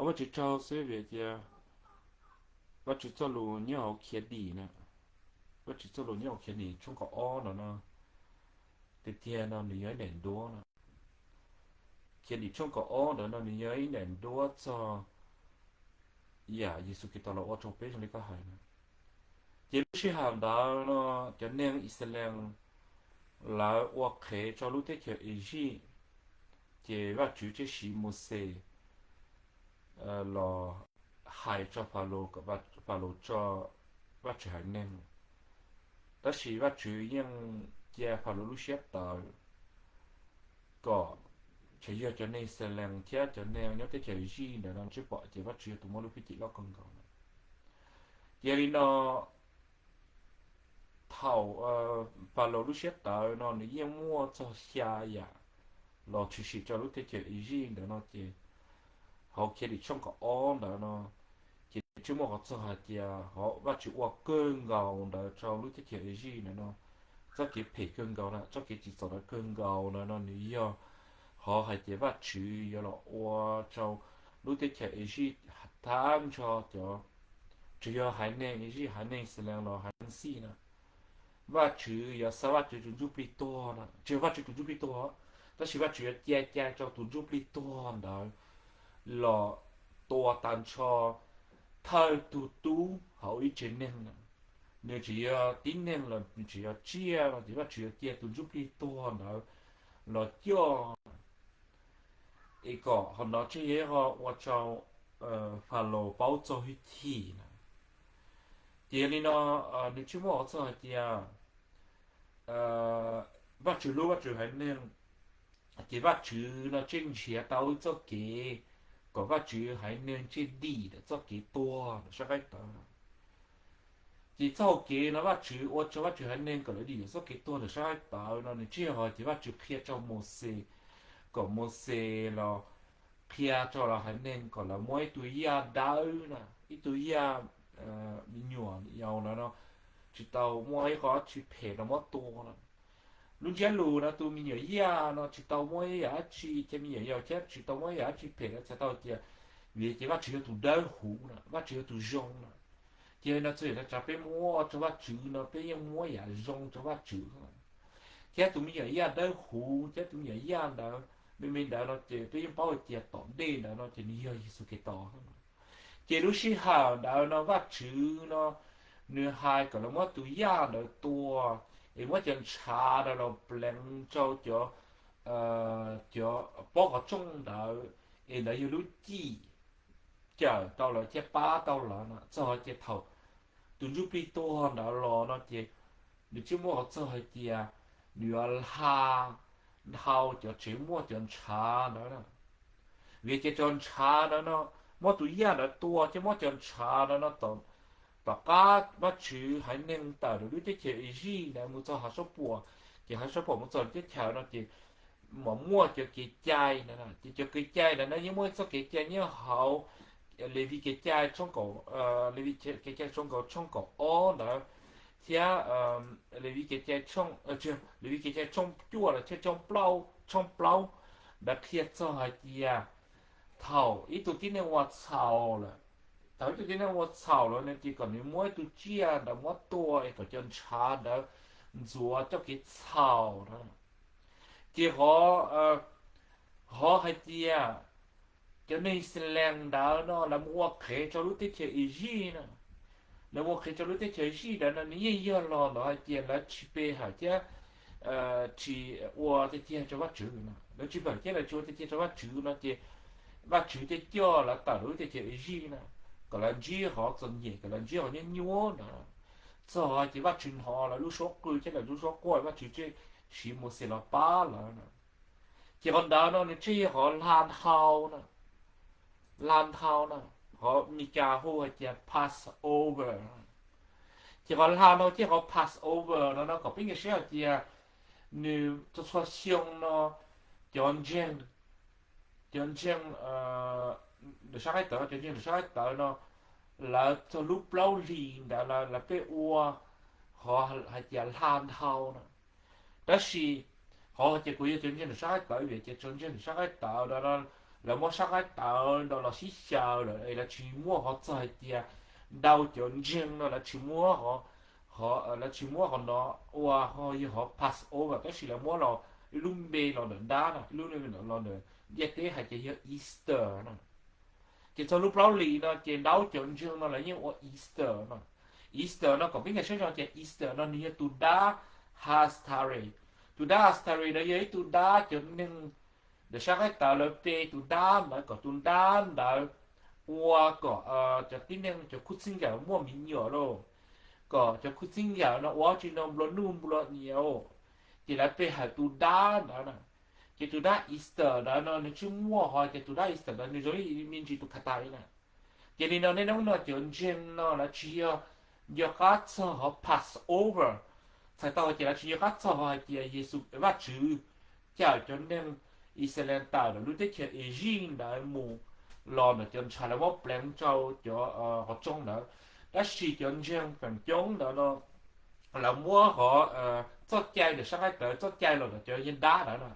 Vajtswv tsaug xwb vim tias Vajtswv txoj lus nyob hauv Khiav Dim na, Vajtswv txoj lus nyob hauv Khiav Dim tshooj kaum ob ntawm no, tiag tiag no nws yog ib daim duab no. Khiav Dim tshooj kaum ob ntawm no nws yog ib daim duab txog yam Yexus Khetos los ua rau peb zoo li koj hais na. Ces lub sij hawm ntawd no cov neeg Yixalayees lawv ua qhev rau lub teb chaws Iziv, ces Vajtswv thiaj siv Mauxes los hais rau Phalas kom Phalas tso Vajtswv haiv neeg. Tab sis Vajtswv yeej cia Phalas lub siab tawv kom tsuas yog cov neeg Yixalayees thiab cov neeg nyob teb chaws Iziv ntawd no tsis pom ces Vajtswv yog tus muaj lub hwj chim loj kawg nkaus na. Ces li no thaum Phalas lub siab tawv no nws yeej muaj txog xya yam los tshwm sim rau lub teb chaws Iziv ntawd no ces hauv Khiav Dim tshooj kaum ob ntawd no ces tsis muaj qhov txog hais tias Vajtswv ua kawg nkaus ntawd rau lub teb chaws Iziv ntawd no, txoj kev phem kawg nkaus na, txoj kev tsim txom ntawd kawg nkaus ntawd no nws yog hov hais tias Vajtswv yuav los ua rau lub teb chaws Iziv thab nrho cov, tsuas yog haiv neeg Iziv, haiv neeg Yixalayees los haiv neeg Xij na, Vajtswv yuav xa Vajtswv tus ntsuj plig tuag na, tsis yog Vajtswv tus ntsuj plig tuag, tab sis Vajtswv yuav cia cai rau tus ntsuj plig tuag ntawd los tua tag nrho thawj tug tub hauv ib tsev neeg na. Nws tsis yog tib neeg los nws tsis yog tsiaj no ces Vajtswv yuav cia tus ntsuj plig tuag ntawd los coj, es kom qhov no thiaj yog ua rau Phalas paub txog hwj chim na. Ces yog li no nws tsis muaj qhov txog hais tias Vajtswv hlub Vajtswv haiv neeg, ces Vajtswv no thiaj nrhiav tau ib txoj kev kom Vajtswv haiv neeg thiaj dim ntawm txoj kev tuag ntawm sab qaib tawv. Ces txoj hau kev no Vajtswv ua rau Vajtswv haiv neeg kom lawv dim ntawm txoj kev tuag ntawm sab qaib tawv no nws tsis yog hais tias Vajtswv qhia rau Mauxes, kom Mauxes los qhia rau lawv haiv neeg kom lawv muab ib tug yaj dawb na, ib tug yaj me nyuam yaus ntawd no, tsis tau muaj ib qho dab tsi phem los muab tua no. Lub ntsiab lus no tus me nyuam yaj no tsis tau muab ib yam dab tsi, cov me nyuam yaus thiab tsis tau muab ib yam dab tsi phem no txhais tau tias vim ces Vajtswv yog tus dawb huv na, Vajtswv yog tus zoo na. Ces no txhua yam no tsav peb muab rau Vajtswv no peb yeej muab yam zoo rau Vajtswv. Thiab tus me nyuam yaj dawb huv thiab tus me nyuam yaj ntawd me me ntawd no ces peb yeej paub hais tias tom ntej ntawd no ces nws yog Yexus Khetos. Ces lub sij hawm ntawd no Vajtswv no nws hais kom lawv muab tus yaj ntawd tua, es muab cov ntshav ntawd los pleev rau cov, cov pob qhov rooj ntawd, es ntawd yog lub cim cawm tau lawv thiab pab tau lawv no. Txog hais tias thaum tus ntsuj plig tuag ntawd los no ces nws tsis muaj qhov txog hais tias nws yuav hla dhau cov tsev muaj cov ntshav ntawd na. Vim ces cov ntshav ntawd no, muab tus yaj ntawd tua thiab muab cov ntshav ntawd no, tom qab Vajtswv haiv neeg tawm lub teb chaws Iziv ntawd mus txog hav sab puam, ces hav sab puam mus txog lub teb chaws no ces mam muaj cov kev cai ntawd, ces cov kev cai ntawd no yeej muaj ib txoj kev cai nyob hauv Levis kev cai tshooj kaum, Levis kev cai tshooj kaum, tshooj kaum ob ntawd, thiab Levis kev cai tshooj, Levis kev cai tshooj cuaj los thiab tshooj plaub, tshooj plaub ntawd qhia txog hais tias thaum ib tug tib neeg ua txhaum lawm, thaum ib tug tib neeg ua txhaum lawm no ces kom nws muab ib tug tsiaj ntawd muab tua es kom cov ntshav ntawd ntxuav txoj kev txhaum na. Ces hov, hov hais tias cov neeg Yixalayees ntawd no lawv mus ua qhev rau lub teb chaws Iziv na, lawv mus ua qhev rau lub teb chaws Iziv ntawd no nws yeej yog los ntawd hais tias lawv tsis pe hawm thiab tsis ua tiag tiag rau Vajtswv no, lawv tsis pe hawm thiab lawv tsis ua tiag tiag rau Vajtswv no ces Vajtswv thiaj coj lawv tawm lub teb chaws Iziv na, kom lawv ntsib qhov txom nyem, kom lawv ntsib qhov nyuaj nyuaj ntawd. Txog ces Vajtswv hnov lawv lub suab qw thiab lawv lub suab quaj, Vajtswv thiaj siv Mauxes los pab lawv na. Ces qhov ntawd no nws thiaj yog qhov hla dhau na, hla dhau na, qhov Mis Kas hu hais tias Passover. Ces qhov hla dhau thiab qhov Passover no no kom peb nkag siab hais tias nws txhua txhua xyoo no cov ntseeg, cov ntseeg ntawm sab qaib tawv, cov ntseeg ntawm sab qaib tawv no lawv txog lub plaub hlis ntawd lawv peb ua qhov hais tias hla dhau na. Tab sis qhov hais tias kuv yog cov ntseeg ntawm sab qaib tawv vim ces cov ntseeg ntawm sab qaib tawv no lawv muab sab qaib tawv no los sib xyaw lawm es lawv tsis muab qhov txog hais tias ntau cov ntseeg no lawv tsis muab qhov, lawv tsis muab qhov no ua ho yog qhov Passover, tab sis lawv muab los ib lub npe los ntawm dab no, ib lub npe los ntawm ntiaj teb hais tias yog Easter no. Ces txog lub plaub hlis no ces ntau cov ntseeg no lawv yeej ua Easter no. Easter no kom peb nkag siab zog tias Easter no nws yog tus dab Hastari. Tus dab Hastari no yog ib tug dab cov neeg ntawm sab qaib tawv lawv pe tus dab ntawd kom tus dab ntawd ua kom cov tib neeg cov khub txij nkawm muaj me nyuam lauj, kom cov khub txij nkawm no ua tsis no nplua nuj nplua nyias. Ces lawv pe hawm tus dab ntawd na. Ces tus dab Easter ntawd no nws tsis muaj ho, ces tus dab Easter ntawd nws zoo li me ntsis tus khav tais na. Ces li no nej hnub no cov ntseeg no lawv tsis yog nco qab txog qhov Passover, txhais tau hais tias lawv tsis nco qab txog qhov hais tias Yexus Vajtswv cawm cov neeg Yixalayees tawm lawm lub teb chaws Iziv ntawd mus los ntawm cov ntshav lawv muab pleev rau cov qhov rooj ntawd. Tab sis cov ntseeg feem coob ntawd no lawv muab qhov txoj cai ntawm sab qaib tawv txoj cai los ntawm cov yaj dab ntawd na,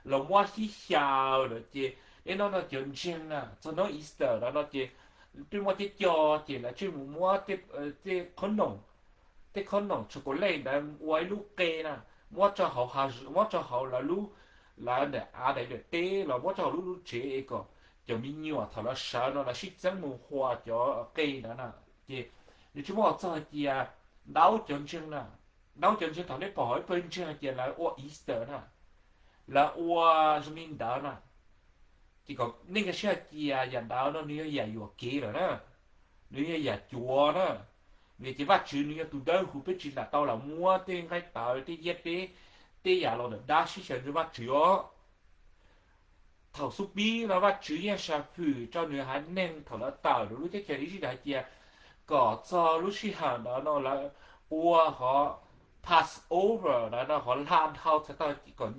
los muab sib xyaw lawm ces nej hnub no cov ntseeg na txog hnub Easter ntawd no ces twb muaj cib co, ces lawv tseem mus muab tej qhob noom, tej qhob noom chocolate ntawd ua ib lub qe na, muab rau hauv, muab rau hauv lawv lub, lawv ntawm av daim liam teb los muab rau hauv lub lub tsev es kom cov me nyuam thaum lawv sawv no lawv sib txeeb mus hua cov qe ntawd na. Ces nws tsis muaj qhov txog hais tias ntau cov ntseeg na, ntau cov ntseeg thaum nej pom hauv ib pawg ntseeg hais tias lawv ua Easter na, lawv ua zoo li ntawd na, ces kom nej nkag siab hais tias yam ntawd no nws yog yam yuam kev lawm na, nws yog yam cuav na. Vim tias Vajtswv nws yog tus dawb huv, peb tsis lam tau los muab tej nqaij tawv tej yaj dab, tej yam los ntawm dab sib xyaw ntawm Vajtswv os. Thaum xub pib no Vajtswv yeej sam fwm rau nws haiv neeg thaum lawv tawm lub teb chaws Iziv hais tias kom txog lub sij hawm ntawd no lawv ua qhov Passover ntawd no, qhov hla dhau, txhais tau kom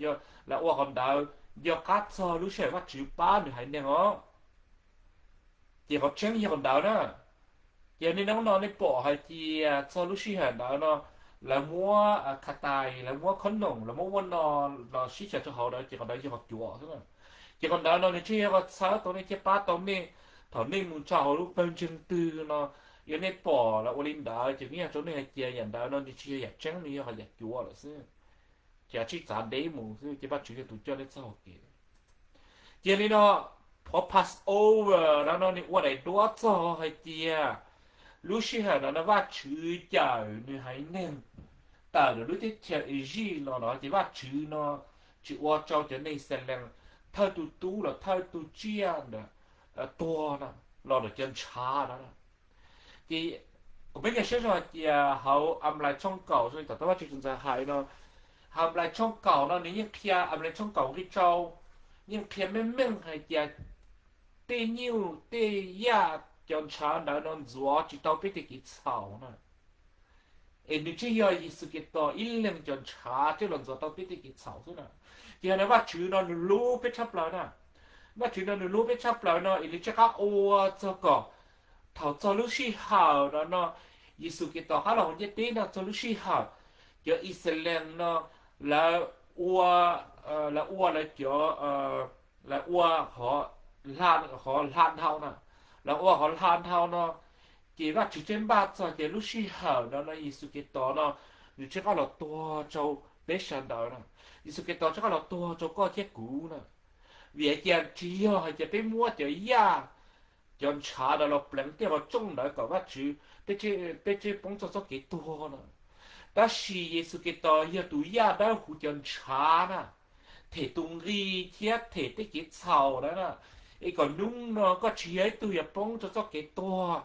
lawv ua qhov ntawd nco qab txog lub sij hawm Vajtswv pab nws haiv neeg os. Ces qhov tseeb yog qhov ntawd na. Ces yog nej hnub no nej pom hais tias txog lub sij hawm ntawd no lawv muab khav tais, lawv muab khob noom, lawv muab ua no los sib xyaw rau hauv ntawd ces qhov ntawd yog qhov cuav xwb na. Ces qhov ntawd no nws tsis yog qhov txhawb tau nej thiab pab tau nej thaum nej mus txog hauv lub pawg ntseeg twg no, yog nej pom lawv ua li ntawd ces kuv yog rau nej hais tias yam ntawd no nws tsis yog yam tseeb, nws yog qhov yam cuav lawm xwb. Ces tsis txav deb mus xwb, ces Vajtswv yog tus coj nej txoj hau kev. Ces li no, qhov Passover no no nws ua daim duab txog hais tias lub sij hawm no no Vajtswv cawm nws haiv neeg tawm lawm lub teb chaws Iziv los no ces Vajtswv no tsis ua rau cov neeg Yixalayees thawj tus tub los thawj tus tsiaj ntawd tuag no los ntawm cov ntshav no. Ces kuv peb nkag siab zog hais tias hauv Amalais tshooj kaum zoo li tom tau Vajtswv tus ntxhais hais no, Amalais tshooj kaum no nws yeej qhia, Amalais tshooj kaum nqe rau, yeej qhia meej meej hais tias tej nyuj tej yaj cov ntshav ntawd no ntxuav tsis tau peb tej kev txhaum na. Es nws tsis yog Yexus Khetos ib leeg cov ntshav thiaj los ntxuav tau peb tej kev txhaum xwb na. Ces yog no Vajtswv no nws hlub peb tshaj plaws na. Vajtswv no nws hlub peb tshaj plaws no es nws tsis qab ua txog kom thaum txog lub sij hawm no no Yexus Khetos qab los hauv ntiaj teb no txog lub sij hawm cov Yixalayees no lawv ua, lawv ua lawv cov, lawv ua qhov hla dhau na, lawv ua qhov hla dhau no, ces Vajtswv tsis npaj txog ces lub sij hawm no no Yexus Khetos no nws tsis qab los tuag rau peb sawv daws na. Yexus Khetos tsis qab los tuag rau koj thiab kuv na. Vim hais tias tsis yog hais tias peb muab cov yaj cov ntshav ntawd los pleev tej qhov rooj ntawd kom Vajtswv, peb tsis poob txog txoj kev tuag no. Tab sis Yexus Khetos yog tus yaj dawb huv cov ntshav na, them tus nqi thiab them tej kev txhaum ntawd na. Es kom hnub no koj tsis yog ib tug yuav poob rau txoj kev tuag,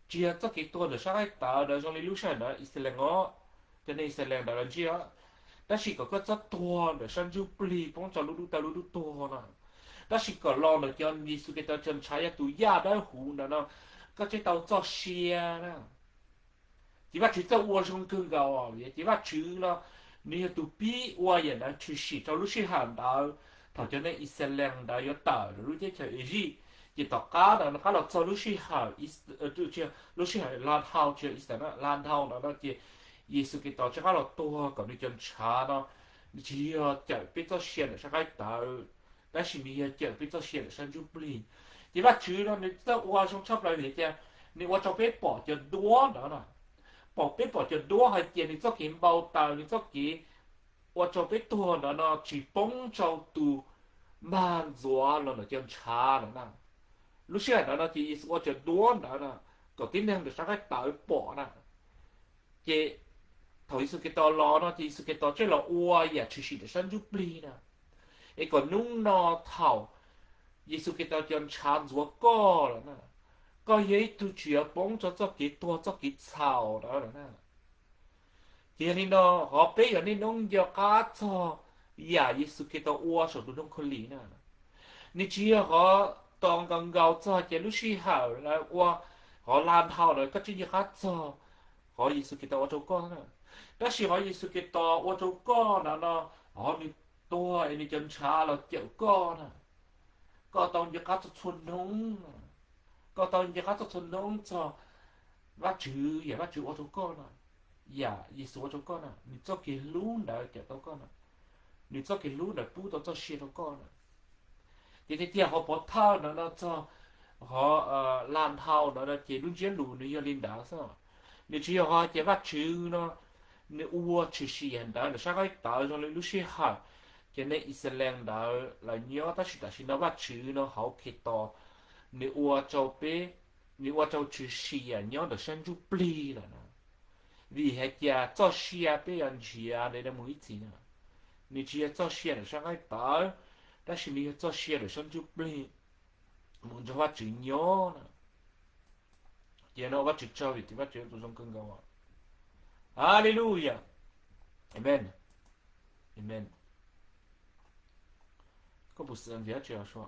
tsis yog txoj kev tuag ntawm sab qaib tawv ntawd zoo li lub sij hawm ntawd Yixalayees os, cov neeg Yixalayees ntawd los ntshe, tab sis kom koj txhob tuag ntawm sab ntsuj plig poob rau lub dub taw lub dub tuag no. Tab sis kom los ntawm cov Yexus Khetos cov ntshav yog tus yaj dawb huv ntawd no, koj thiaj tau txoj sia na. Ces Vajtswv txawj ua zoo kawg nkaus, ces Vajtswv no nws yog tus pib ua yam ntawd tshwm sim rau lub sij hawm ntawd thaum cov neeg Yixalayees ntawd yuav tawm lub teb chaws Iziv. Ces tom qab ntawd nws qab los txog lub sij hawm, lub sij hawm hla dhau, tsis yog Easter na, hla dhau ntawd no ces Yexus Khetos tsis qab los tuag kom nws cov ntshav no, nws tsis yog cawm peb txoj sia ntawm sab qaib tawv tab sis nws yog cawm peb txoj sia ntawm sab ntsuj plig. Ces Vajtswv no nws txawj ua zoo tshaj plaws vim tias nws ua rau peb pom cov duab ntawd no, pom peb pom cov duab hais tias nws txoj kev npau taws, nws txoj kev ua rau peb tuag ntawd no tsis poob rau tus mag ntxuav los ntawm cov ntshav ntawd na. Lub sij hawm ntawd no ces Yexus ua cov duab ntawd no kom tib neeg ntawm sab qaib tawv pom na. Ces thaum Yexus Khetos los no ces Yexus Khetos thiaj los ua yam tshwm sim ntawm sab ntsuj plig na, es kom hnub no thaum Yexus Khetos cov ntshav ntxuav koj lawm na, koj yog ib tug tsis yuav poob rau txoj kev tuag txoj kev txhaum ntawd lawm na. Ces yog li no, qhov peb yog niaj hnub nco qab txog yam Yexus Khetos ua saum tus ntoo khaub lig na. Nws tsis yog qhov tos nkaus nkaus txog ces lub sij hawm lawv ua qhov laj dhau lawm koj thiaj nco qab txog qhov Yexus Khetos ua rau koj na. Tab sis qhov Yexus Khetos ua rau koj ntawd no, qhov nws tuag es nws cov ntshav los cawm koj na, koj tau nco qab txog txhua hnub, koj tau nco qab txog txhua hnub txog Vajtswv, yam Vajtswv ua rau koj na, yam Yexus ua rau koj na, nws txoj kev hlub ntawd cawm tau koj na, nws txoj kev hlub ntawd pub tau txoj sia rau koj na. Ces tiag tiag qhov pov thawj ntawd no txog qhov laj dhau ntawd no ces lub ntsiab lus nws yog li ntawd xwb. Nws tsis yog hais tias Vajtswv no nws ua tshwm sim yam ntawd ntawm sab qaib tawv zoo li lub sij hawm cov neeg Yixalayees ntawd lawv nyob, tab sis tam sim no Vajtswv no hauv Khetos nws ua rau peb, nws ua rau tshwm sim yam nyob ntawm sab ntsuj plig lawm na. Vim hais tias txoj sia peb yuav nrhiav ntev mus ib txhis na, nws tsis yog txoj sia ntawm sab qaib tawv, tab sis nws yog txoj sia ntawm sab ntsuj plig mus nrog Vajtswv nyob na. Ces no Vajtswv tsaug vim tias Vajtswv ua tus zoo kawg nkaus. Hallelujah. Amen. Amen. Koj puas xav tias Vajtswv sua?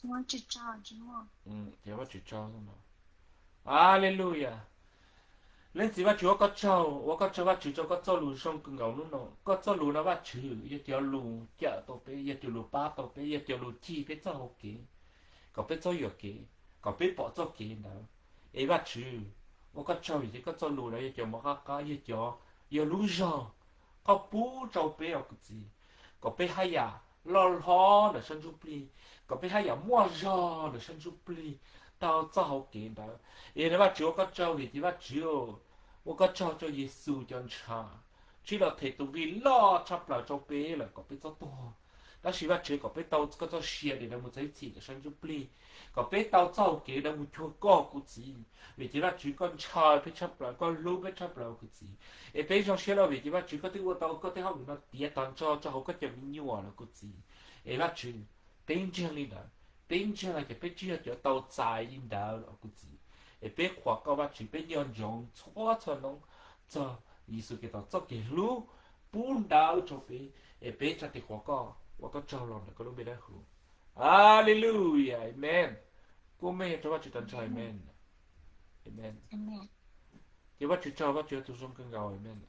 Ces Vajtswv tsaug. Hallelujah. Leej Txiv Vajtswv ua koj tsaug, ua koj tsaug Vajtswv rau koj txoj lus zoo kawg nkaus hnub no. Koj txoj lus no Vajtswv yog cov lus cawm tau peb, yog cov lus pab tau peb, yog cov lus cig peb txoj hau kev, kom peb txhob yuam kev, kom peb pom txoj kev ntawd. Es Vajtswv, ua koj tsaug vim tias koj txoj lus ntawd yog cov mov qab qab, yog cov, yog lub zog koj pub rau peb os kuv Txiv, kom peb haj yam loj hlob ntawm sab ntsuj plig, kom peb haj yam muaj zog ntawm sab ntsuj plig tau txoj hau kev ntawd. Es Vajtswv ua koj tsaug vim tias Vajtswv, ua koj tsaug rau Yexus cov ntshav tsij los them tus nqi loj tshaj plaws rau peb lawm kom peb txhob tuag. Tab sis Vajtswv kom peb tau koj txoj sia nrhiav mus txog ib txhis ntawm sab ntsuj plig, kom peb tau txoj hau kev ntawd mus cuag koj kuv Txiv. Vim tias Vajtswv koj ntshaw peb tshaj plaws, koj hlub peb tshaj plaws kuv Txiv. Es peb zoo siab loj vim tias Vajtswv koj twb ua tau koj tej hauj lwm no tiav tag nrho rau hauv koj cov me nyuam lawm kuv Txiv. Es Vajtswv, peb ntseeg li ntawd, peb ntseeg hais tias peb twb yog cov tau txais li ntawd los kuv Txiv. Es peb qhuas koj Vajtswv, peb nco ntsoov txhua txhua hnub txog Yexus Khetos txoj kev hlub pub ntawd rau peb, es peb tsa tes qhuas koj, ua koj tsaug los ntawm koj lub npe dawb huv. Hallelujah, amen. Koj mej rau Vajtswv tag nrho, amen. Amen. Ces Vajtswv tsaug, Vajtswv yog tus zoo kawg nkaus, amen.